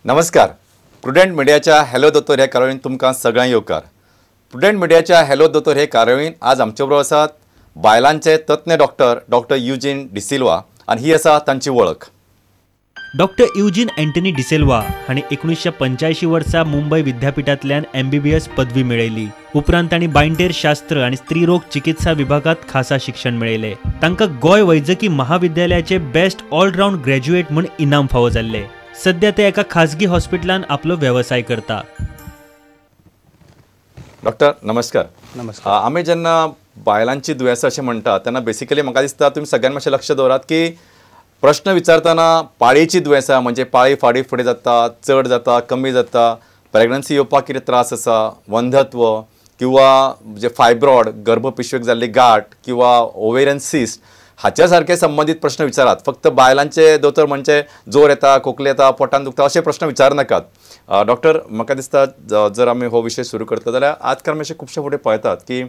नमस्कार, प्रुडंट मिडियाच्या हॅलो दोतोर ह्या कार्यावळीन तुमकां सगळ्यांक येवकार. प्रुडंट मिडियाच्या हॅलो दोतोर हे कार्यावळीन आज आमचे बरोबर आसात बायलांचे तज्ञ डॉक्टर डॉक्टर युजीन डिसिल्वा आनी ही आसा तांची वळख. डॉक्टर युजीन अँटनी डिसिल्वा हांणी 1985 वर्सा मुंबय विद्यापीठांतल्यान MBBS पदवी मेळयली. उपरांत तांणी बांयटेर शास्त्र आनी स्त्रीरोग चिकित्सा विभागांत खासा शिक्षण मेळयलें. तांकां गोंय वैजकी महाविद्यालयाचे बेस्ट ऑलरावंड ग्रॅज्युएट म्हूण इनाम फावो जाल्लें. सध्या ते एका खासगी हॉस्पिटलान आपलो वेवसाय करता. डॉक्टर नमस्कार. नमस्कार. आमी जेन्ना बायलांची दुयेंसां अशें म्हणटा तेन्ना बेसिकली म्हाका दिसता तुमी सगळ्यांनी मातशें लक्ष दवरात की प्रश्न विचारतना पाळयेची दुयेंसां म्हणजे पाळी फाडी फुडें जाता, चड जाता, कमी जाता, प्रेग्नन्सी येवपाक कितें त्रास आसा, वंधत्व किंवा जे फायब्रॉड, गर्भपिशवेक जाल्ली गांठ किंवा ओवेरियन सिस्ट हाच्या सारखे संबंदीत प्रश्न विचारात. फक्त बायलांचे दोतोर म्हणजे जोर येता, खोकले येता, पोटान दुखता अशे प्रश्न विचार नाकात. डॉक्टर म्हाका दिसता जर आमी हो विशय सुरू करता जाल्यार आजकाल आमी अशे खुबशे फुडें पळयतात की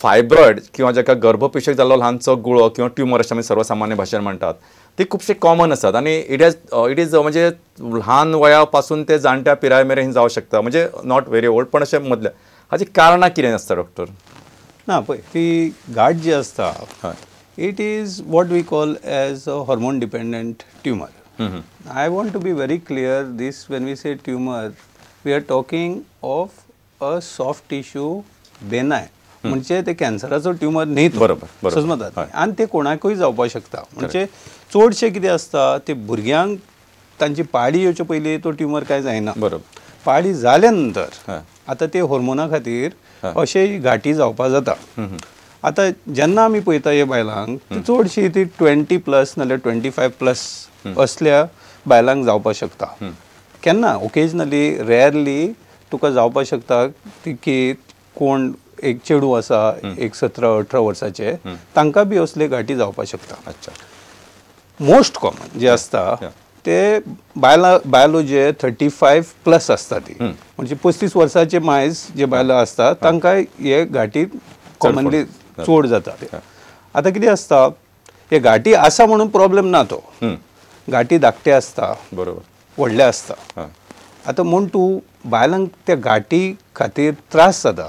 फायब्रॉयड किंवा जाका गर्भपिशेक जाल्लो ल्हानसो गुळो किंवा ट्युमर अशें आमी सर्वसामान्य भाशेन म्हणटात ती खुबशे कॉमन आसात आनी it is म्हणजे ल्हान वया पासून ते जाणट्या पिराये मेरेन जावं शकता, म्हणजे not very old पण अशें मदलें. हाची कारणां कितें आसता डॉक्टर? ना पळय, ती गांठ जी आसता it is what we call as a hormone dependent tumour. I want to be very clear, this when we say tumour we are talking of a soft tissue benign, म्हणजे ते कॅन्सराचो ट्युमर न्ही. बरोबर, समजतात. आनी ते कोणाकूय जावपाक शकता. म्हणजे चडशें कितें आसता ते भुरग्यांक तांची पाळी येवचे पयलीं तो ट्युमर कांय जायना. बरोबर. पाळी जाल्या नंतर आतां ते हॉर्मोना खातीर अशे गांठी जावपाक जाता. आतां जेन्ना आमी पळयता हे बायलांक ती चडशी ती 20 प्लस नाल्यार 25 प्लस असल्या बायलांक जावपाक शकता. केन्ना ओकेजनली रेयरली तुका जावपाक शकता की कोण एक चेडूं आसा एक 17-18 वर्साचे तांकां बी असले गांठी जावपाक शकता. अच्छा. मोस्ट कॉमन जे आसता ते बायलां बायलो जे 35 प्लस आसता ती, म्हणजे 35 वर्साचे मायज जे बायलां आसता तांकां हे गांठी कॉमनली चड जाता. आतां कितें आसता, हे गांठी आसा म्हणून प्रॉब्लेम ना, तो गांठी धाकटे आसता, बरोबर, व्हडले आसता. आतां म्हूण तूं बायलांक त्या गांठी खातीर त्रास जाता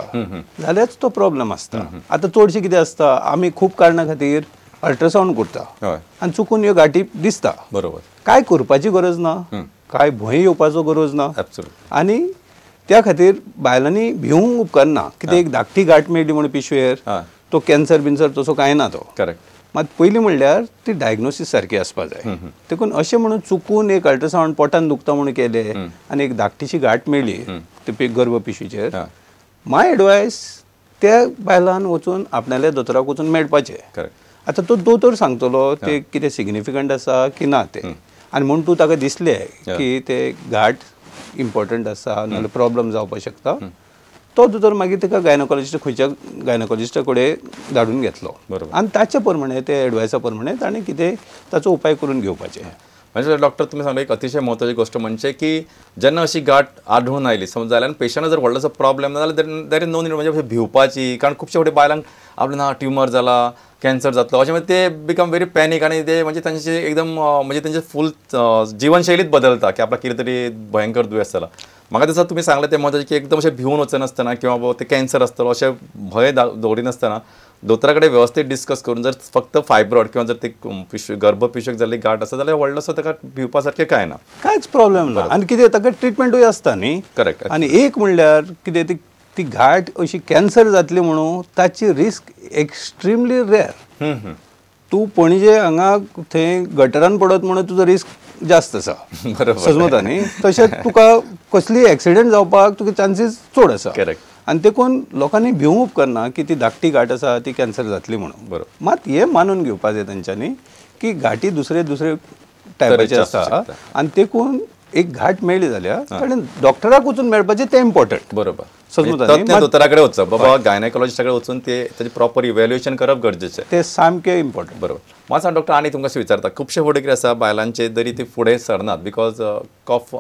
जाल्यारच तो प्रॉब्लेम आसता. आतां चडशें कितें आसता, आमी खूब कारणां खातीर अल्ट्रासावंड करता आनी चुकून ह्यो गांठी दिसता. बरोबर. कांय करपाची गरज ना, कांय भंय येवपाचो गरज ना. आनी त्या खातीर बायलांनी भिवूंक उपकारना. कितें एक धाकटी गांठ मेळ्ळी म्हूण पिशवेर तो कॅन्सर बिन्सर तसो कांय ना तो. करेक्ट. मात पयलीं म्हणल्यार ती डायग्नोसीस सारकी आसपा जाय. देखून अशें म्हणून चुकून एक अल्ट्रासावंड पोटान दुखता म्हणून केलें आनी एक धाकटीशी गांठ मेळ्ळी ते गर्भ पिशवीचेर, माय एडवायस त्या बायलान वचून आपणाल्या दोतोराक वचून मेळपाचें. आतां तो दोतोर सांगतलो ते कितें सिग्निफिकंट आसा की ना तें. आनी म्हूण तूं ताका दिसलें की ते गांठ इम्पॉर्टंट आसा नाल्यार प्रॉब्लम जावपाक शकता, तो दोतोर मागीर ताका गायनोकॉलॉजिस्ट खंयच्या गायनोकॉलॉजिस्टा कडेन धाडून घेतलो आनी ताचे प्रमाणे ते एडवायसा प्रमाणे ताणें कितें ताचो उपाय करून घेवपाचें. म्हणजे डॉक्टर तुमी सांगले एक अतिशय म्हत्वाची गोश्ट म्हणजे की जेन्ना अशी गांठ आढळून आयली समज जाल्यार पेशंटा जर व्हडलोसो प्रॉब्लेम ना जाल्यार there is no need म्हणजे भिवपाची, कारण खुबशे फावटी बायलांक आपलें ना ट्युमर जाला, कॅन्सर जातलो अशें म्हणजे ते बिकम व्हेरी पॅनीक आनी ते म्हणजे तांचे एकदम म्हणजे तांचे फूल जिवनशैलीच बदलता की आपल्याक कितें तरी भयंकर दुयेंस जाला. म्हाका दिसता तुमी सांगलें तें म्हत्वाचें की एकदम अशें भिवून वचनासतना किंवा ते कॅन्सर आसतलो अशें भंय दवरिनासतना दोतोरा कडेन वेवस्थीत डिस्कस करून जर फक्त फायब्रॉड किंवा जर ते पिशवी गर्भपिशवेक जाल्ली गांठ आसा जाल्यार व्हडलोसो ताका भिवपा सारकें कांय ना, कांयच प्रॉब्लेम ना. आनी कितें ताका ट्रिटमेंटूय आसता न्ही. करेक्ट. आनी एक म्हणल्यार कितें ती गांठ अशी कॅन्सर जातली म्हणून ताची रिस्क एक्स्ट्रिमली रेअर. तूं पणजे हांगा थंय गटरान पडत म्हणून तुजो रिस्क जास्त आसा, समजता न्ही. तशेंच तुका कसलीय एक्सिडंट जावपाक तुका चान्सीस चड आसा. करेक्ट. आनी देखून लोकांनी भिवूंक उपकारना की ती धाकटी गांठ आसा ती कॅन्सर जातली म्हणून. बरोबर. मात हें मानून घेवपाक जाय तांच्यांनी की गांठी दुसरे दुसरे टायपाचे आसता आनी देखून एक गांठ मेळ्ळी जाल्यार ताणें डॉक्टराक वचून मेळपाचें तें इम्पॉर्टंट. बरोबर. दोतोरा कडेन वचप, बाबा गायनेकॉलॉजिस्टा कडेन वचून ते ताजें प्रॉपर इव्हॅल्युएशन करप गरजेचें, तें सामकें इम्पॉर्टंट. बरोबर. म्हाका सांग डॉक्टर, आनी तुमकां अशें विचारता, खुबशे फुडें कितें आसा बायलांचे जरी ती फुडें सरनात because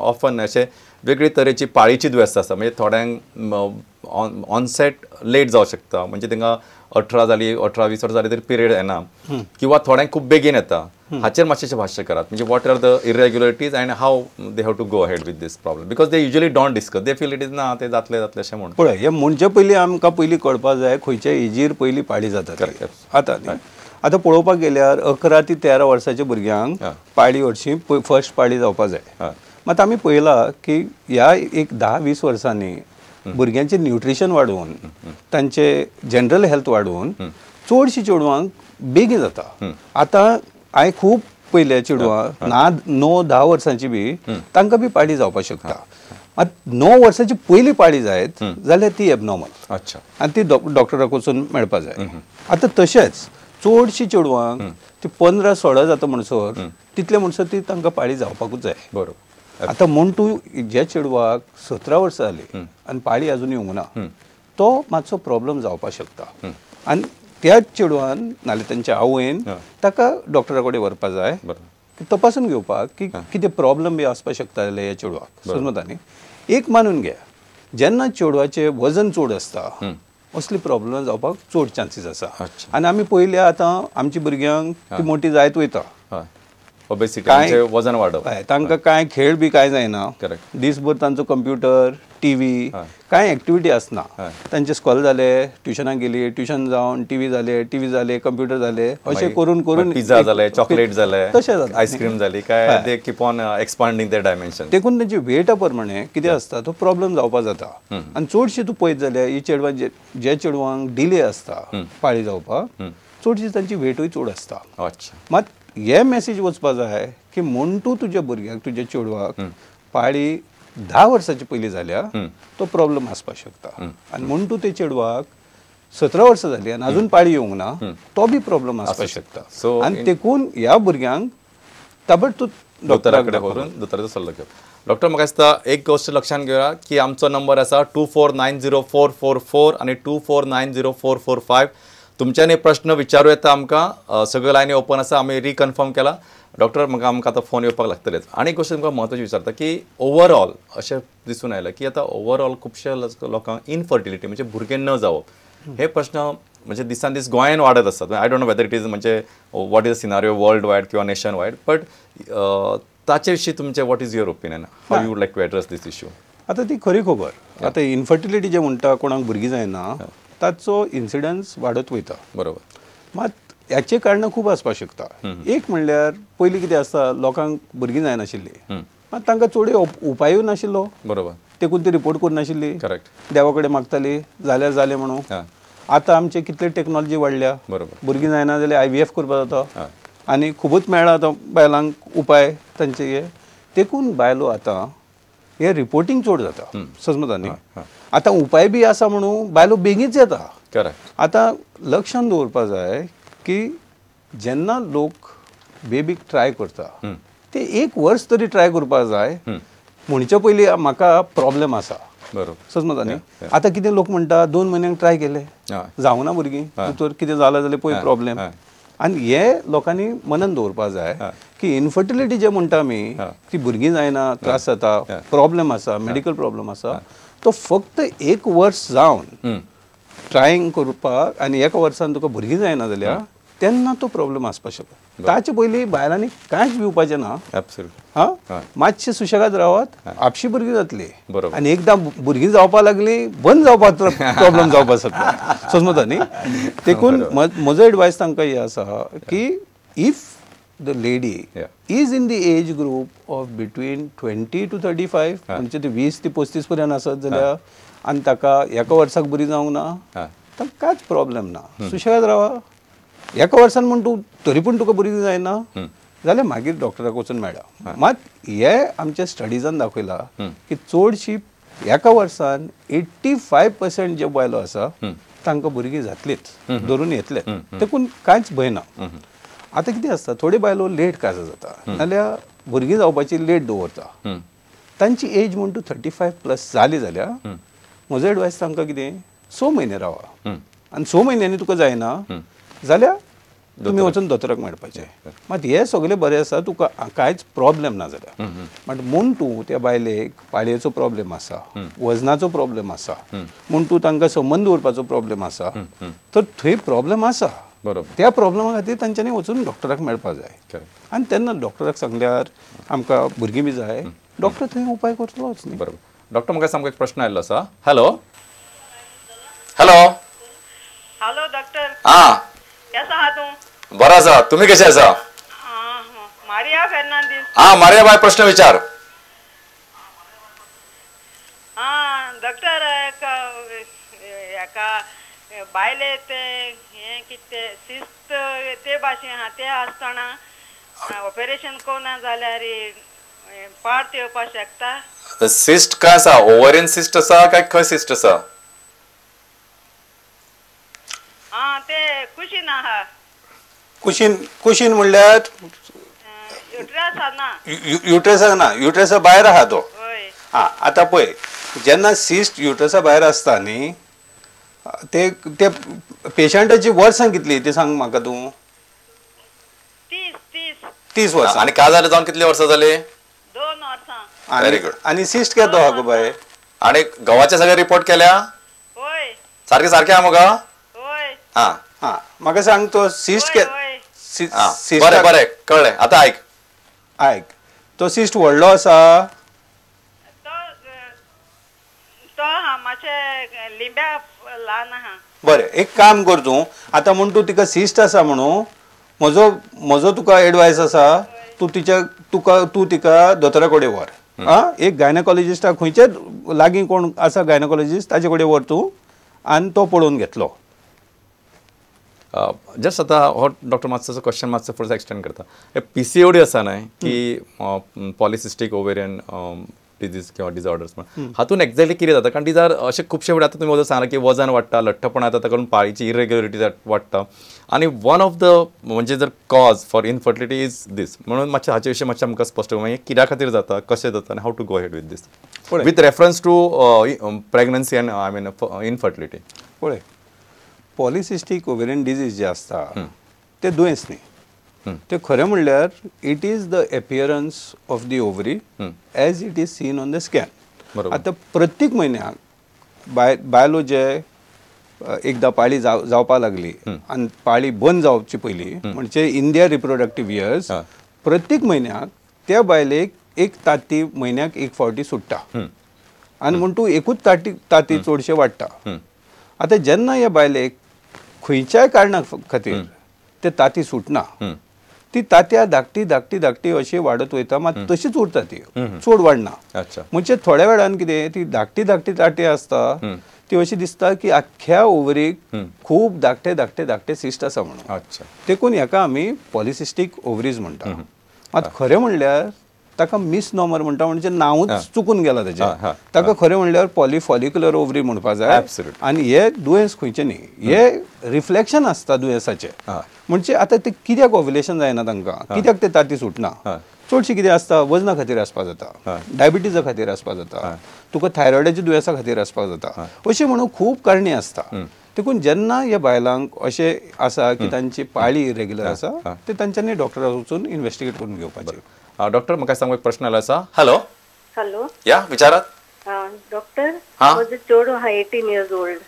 often अशे वेगळे तरेची पाळीची दुयेंस आसा, म्हणजे थोड्यांक ऑनसेट लेट जावं शकता, म्हणजे तांकां 18 जाली 18-20 वर्सां जाली तरी पिरियड येना, किंवा थोड्यांक खूब बेगीन येता. हाचेर मातशें भाश्य करात, म्हणजे what are the irregularities and how they have to go ahead with this problem, because they usually don't discuss, they feel it is ना ते जातले जातले अशें म्हणून. पळय, हे म्हणचे पयलीं आमकां पयलीं कळपा जाय खंयच्या एजीर पयलीं पाळी जाता. आतां आतां पळोवपाक गेल्यार 11 ते 13 वर्साच्या भुरग्यांक पाळी हरशीं फर्स्ट पाळी जावपा जाय. मात आमी पळयलां की ह्या एक 10-20 वर्सांनी भुरग्यांचें न्युट्रिशन वाडोवन तांचे जनरल हेल्थ वाडोवन चडशीं चेडवांक बेगीन जाता. आतां हांवें खूब पयल्या चेडवां ना 9-10 वर्सांची बी तांकां बी पाळी जावपाक शकता. मात 9 वर्सांची पयली पाळी जायत जाल्यार ती एबनॉर्मल. अच्छा. आनी ती डॉक्टराक वचून मेळपा जाय. आतां तशेंच चडशीं चेडवांक ती 15-16 जाता म्हणसर तितले म्हणसर ती तांकां पाळी जावपाकूच जाय. बरोबर. आतां म्हूण तूं ज्या चेडवाक 17 वर्सां जाली आनी पाळी अजून येवंक ना तो मातसो प्रॉब्लम जावपाक शकता, आनी त्या चेडवान नाल्यार तांच्या आवयन ताका डॉक्टरा कडेन व्हरपा जाय तपासून घेवपाक की कितें प्रॉब्लम बी आसपाक शकता जाल्यार ह्या चेडवाक. समजता न्ही. एक मानून घे, जेन्ना चेडवाचें वजन चड आसता असली प्रॉब्लम जावपाक चड चान्सीस आसा. आनी आमी पळयल्या आतां आमच्या भुरग्यांक ती मोठी जायत वयता, ओबेसिटी, वजन वाडप, तांकां कांय खेळ बी कांय जायना, दिसभर तांचो कंप्युटर टीव्ही कांय एक्टिविटी आसना. तांचे स्कॉल जाले, ट्युशनाक गेली, ट्युशन जावन टीव्ही जाले, टीव्ही जाले, कंप्युटर जाले, अशें करून करून पिझ्झा जाले, चॉकलेट जाले, तशें जाता, आयस्क्रीम जाली, काय they keep on expanding their dimension. देखून तांची वेटा प्रमाणे कितें आसता तो प्रॉब्लम जावपा जाता. आनी चडशी तूं पळयत जाल्यार ही चेडवां जे चेडवांक डिले आसता पाळी जावपाक चडशी तांची वेटूय चड आसता. अच्छा. मात हे मॅसेज वचपा जाय की म्हूण तूं तुज्या भुरग्याक तुज्या चेडवाक पाळी 10 वर्सांची पयलीं जाल्या तो प्रॉब्लम आसपाक शकता, आनी म्हूण तूं ते चेडवाक 17 वर्सां जाली आनी अजून पाळी येवंक ना तो बी प्रॉब्लम आसपाक शकता. आनी देखून ह्या भुरग्यांक ताबडतोब दोतोरा कडेन व्हरून दोतोराचो सल्लो घेवप. डॉक्टर, म्हाका दिसता एक गोश्ट लक्षांत घेवया की आमचो नंबर आसा 2490444 आनी 2490445. तुमच्यानी प्रश्न विचारू येता आमकां, सगळ्यो लायनी ओपन आसा, आमी रिकन्फर्म केला. डॉक्टर, म्हाका आमकां आतां फोन येवपाक लागतलेच. आनी एक गोश्ट तुमकां म्हत्वाची विचारता की ओवरऑल अशें दिसून आयलां की आतां ओवरऑल खुबश्या लोकांक इनफर्टिलिटी म्हणजे भुरगें न जावप हे प्रश्न म्हणजे दिसान दीस गोंयान वाडत आसात. I don't know whether it is म्हणजे what is a scenario world wide किंवा नेशन वायड, बट ताचे विशीं तुमचें what is your opinion, how you would like to address this issue? आतां ती खरी खबर. आतां इनफर्टिलिटी जें म्हणटा कोणाक भुरगीं जायना ताचो इन्सिडन्स वाडत वयता. बरोबर. मात हाचें कारणां खूब आसपाक शकता. एक म्हणल्यार पयलीं कितें आसता लोकांक भुरगीं जायनाशिल्लीं, मात तांकां चड उपायूय नाशिल्लो. बरोबर. देखून ती रिपोर्ट करनाशिल्ली. करेक्ट. देवा कडेन मागताली जाल्यार जालें म्हणून. आतां आमचे कितले टॅक्नॉलॉजी वाडल्या. बरोबर. भुरगीं जायना जाल्यार IVF करपाक जाता आनी खुबूच मेळ्ळा आतां बायलांक उपाय तांचे हे. देखून बायलो आतां हे रिपोर्टींग चड जाता. समजता न्ही. आतां उपाय बी आसा म्हणून बायलो बेगीनच येता. करेक्ट. आतां लक्षान दवरपा जाय की जेन्ना लोक बेबीक ट्राय करता ते 1 वर्स तरी ट्राय करपाक जाय. म्हणचे पयलीं म्हाका प्रॉब्लम आसा. बरोबर. समजता न्ही. आतां कितें लोक म्हणटा 2 म्हयन्यांक ट्राय केले जावना भुरगीं, तर कितें जालां जाल्यार पळय प्रॉब्लम. आनी हे लोकांनी मनान दवरपा जाय की इनफर्टिलिटी जे म्हणटा आमी ती भुरगीं जायना, त्रास जाता, प्रॉब्लम आसा, मेडिकल प्रॉब्लम आसा, तो फक्त 1 वर्स जावन ट्रायंग करपाक आनी 1 वर्सान तुका भुरगीं जायना जाल्यार तेन्ना तो प्रॉब्लम आसपाक शकता. ताचे पयलीं बायलांनी कांयच भिवपाचें ना. हां, मातशें सुशेगाद रावात, आपशी भुरगीं जातली. आनी एकदां भुरगीं जावपाक लागली बंद जावपाक प्रॉब्लम जावपाक शकता. समजता न्ही. देखून म्हजो एडवायस तांकां हें आसा की if the lady is in the age group of between 20 to 35, म्हणजे ते 20 ते 35 पर्यंत आसत जाल्यार आनी ताका 1 वर्साक बरी जावंक ना ताका कांयच प्रॉब्लम ना, सुशेगाद रावा. 1 वर्सान म्हूण तूं तरी पूण तुका बरी जायना जाल्यार मागीर डॉक्टराक वचून मेळा. मात हे आमच्या स्टडिजान दाखयलां की चडशी 1 वर्सान 85% जे बायलो आसा तांकां भुरगीं जातलीच, धरून येतले, देखून कांयच भंय ना. आतां कितें आसता थोड्यो बायलो लेट काजार जाता नाल्यार भुरगीं जावपाची लेट दवरता, तांची एज म्हूण तूं 35+ जाली जाल्यार म्हजो एडवायस तांकां कितें 6 म्हयने रावा आनी 6 म्हयन्यांनी तुका जायना जाल्यार तुमी वचून दोतोराक मेळपाचें. मात हे सगळें बरें आसा, तुका कांयच प्रॉब्लेम ना जाल्यार. बट म्हूण तूं त्या बायलेक पाळयेचो प्रॉब्लेम आसा, वजनाचो प्रॉब्लेम आसा, म्हूण तूं तांकां संबंद दवरपाचो प्रॉब्लेम आसा, तर थंय प्रॉब्लेम आसा. बरोबर. त्या प्रॉब्लेमा खातीर तांच्यांनी वचून डॉक्टराक मेळपाक जाय. आनी तेन्ना डॉक्टराक सांगल्यार आमकां भुरगीं बी जाय, डॉक्टर थंय उपाय करतलोच न्ही. बरोबर. डॉक्टर म्हाका सामको एक प्रश्न आयिल्लो आसा. Hello hello hello doctor. हां, केसो आहा तूं? बरो आसा, तुमी कशे आसा? मारिया फेर्नांदीस. हां मारिया बाय, प्रश्न विचार. हां डॉक्टर, हेका बायले ते हें कितें सिस्त ते भाशेन आहा, ते आसतना ऑपरेशन कोना जाल्यार पार्ट येवपाक शकता? सिस्ट काय आसा? ओवरियन सिस्ट आसा काय खंय सिस्ट आसा? आं ते कुशीन आहा. कुशीन? कुशीन म्हणल्यार युट्रस ना. युट्रसाक ना, युट्रसा भायर आहा तो. आं आतां पळय, जेन्ना सिस्ट युट्रसा भायर आसता न्ही, ते ते पेशंटाची वर्सां कितली ती सांग म्हाका तूं. 30 वर्सां. आनी काजार जावन कितली वर्सां जाली? 2 वर्सां. Very good. आनी सिस्ट केदो आहा गो बाय? आनी घोवाचे सगळे रिपोर्ट केल्या? हय. सारके सारके आहा मगो? हय. हां हां, म्हाका सांग तो सिस्ट. बरें बरें कळ्ळें. आतां आयक आयक, तो सिस्ट व्हडलो आसा? तो हा मातशें लिंब्या ल्हान आहा. बरें, एक काम कर तूं आतां, म्हूण तूं तिका सिस्ट आसा म्हणून म्हजो म्हजो तुका एडवायस आसा, तूं तिच्या तुका तूं तिका दोतोरा कडेन व्हर. आं, एक गायनोकॉलॉजिस्टाक खंयच्याच लागीं कोण आसा गायनोकॉलॉजिस्ट ताजे कडेन व्हर तूं आनी तो पळोवन घेतलो. जस्ट आतां हो डॉक्टर मातसो क्वेश्चन मातसो फुडें एक्सटेंड करता. PCOD आसा न्हय की पॉलिसिस्टीक ओवेरियन डिजीज किंवा डिसऑर्डर्स म्हण, हातून एक्झॅक्टली कितें जाता? कारण these are अशे खुबशे फुडें आतां तुमी वचून सांगलां की वजन वाडटा, लठ्ठपणा येता, ताका लागून पाळीची इरेग्युलरिटी वाडटा आनी वन ऑफ the म्हणजे जर cause for infertility is this. म्हणून मातशें हाचे विशीं मातशें आमकां स्पश्ट मागीर कित्या खातीर जाता, कशें जाता आनी how to go ahead with this with reference to pregnancy and I mean infertility. पळय, पॉलिसिस्टीक ओवेरियन डिजीज जे आसता ते दुयेंस न्ही, ते खरें म्हणल्यार it is the appearance of the ovary as it is seen on the scan. आतां प्रत्येक म्हयन्याक बायलो जे एकदां पाळी जावपाक लागली आनी पाळी बंद जावची पयलीं म्हणजे इन their reproductive years प्रत्येक म्हयन्याक त्या बायलेक एक ताती म्हयन्याक एक फावटी सुट्टा आनी म्हूण तूं एकूच ताती चडशें वाडटा. आतां जेन्ना ह्या बायलेक खंयच्याय कारणा खातीर ते ताती सुटना, ती तात्या धाकटी धाकटी धाकटी अशी वाडत वयता, मात तशीच उरता, ती चड वाडना. म्हणजे थोड्या वेळान कितें ती धाकटी धाकटी ताटी आसता ती अशी दिसता की आख्ख्या ओवरीक खूब धाकटे धाकटे धाकटे सिस्ट आसा म्हणून. देखून हेका आमी पॉलिसिस्टीक ओवरीज म्हणटा. मात खरें म्हणल्यार ताका मिसनॉमर म्हणटा, म्हणजे नांवूच चुकून गेला तेजें. ताका खरें म्हणल्यार पॉलिफॉलिक्युलर ओवरी म्हणपाक जाय. आनी हे दुयेंस खंयचें न्ही, हे रिफ्लेक्शन आसता दुयेंसाचें. म्हणजे आतां ते कित्याक ओव्युलेशन जायना तांकां, कित्याक ते ताती सुटना, चडशें कितें आसता वजना खातीर आसपाक जाता, डायबिटीजा खातीर आसपाक जाता, तुका थायरॉयडाच्या दुयेंसा खातीर आसपाक जाता, अशें म्हणून खूब कारणां आसता. देखून जेन्ना ह्या बायलांक अशें आसा की तांची पाळी इरेग्युलर आसा, ते तांच्यांनी डॉक्टराक वचून इन्वेस्टिगेट करून घेवपाचें. डॉक्टर म्हाका सांगू एक प्रश्न आयलो आसा. हॅलो हॅलो, या विचारात. डॉक्टर, म्हजो चेडो आहा 18 इयर्स ओल्ड.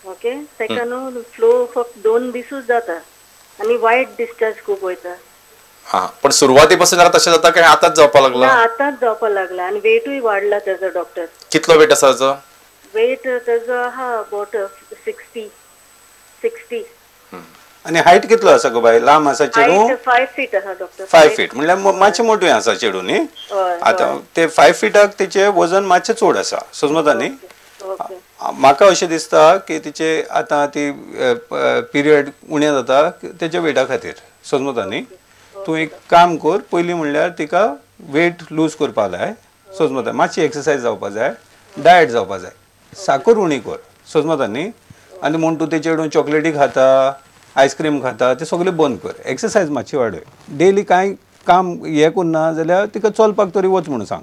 ओके, ताका न्हू फ्लो फक्त 2 दिसूच जाता आनी वायट डिस्चार्ज खूब वयता. हां, पण सुरवाती पासून जरा तशें जाता काय आतांच जावपाक लागला? आतांच जावपाक लागला आनी वेटूय वाडला तेजो. डॉक्टर कितलो वेट आसा ताजो? वेट तेजो आहा अबाउट 60. आनी हायट कितलो आसा गो बाय? लांब आसा चेडूं? 5 फीट आहा डॉक्टर. 5 फीट म्हणल्यार मातशें मोठें आसा चेडूं न्ही. आतां ते 5 फिटाक तिचें वजन मातशें चड आसा, समजता न्ही. म्हाका अशें दिसता की तिचे आतां ती पिरियड उणें जाता तेच्या वेटा खातीर, समजता न्ही. तूं एक काम कर, पयलीं म्हणल्यार तिका वेट लूज करपाक जाय, समजता, मातशी एक्सरसायज जावपाक जाय, डायट जावपाक जाय, साकर उणी कर, समजता न्ही. आनी म्हूण तूं ते चेडूं चॉकलेटी खाता, आयस्क्रीम खाता, ते सगळें बंद कर, एक्सरसायज मातशी वाडय, डेली कांय काम हें करना जाल्यार तिका चलपाक तरी वच म्हणून सांग.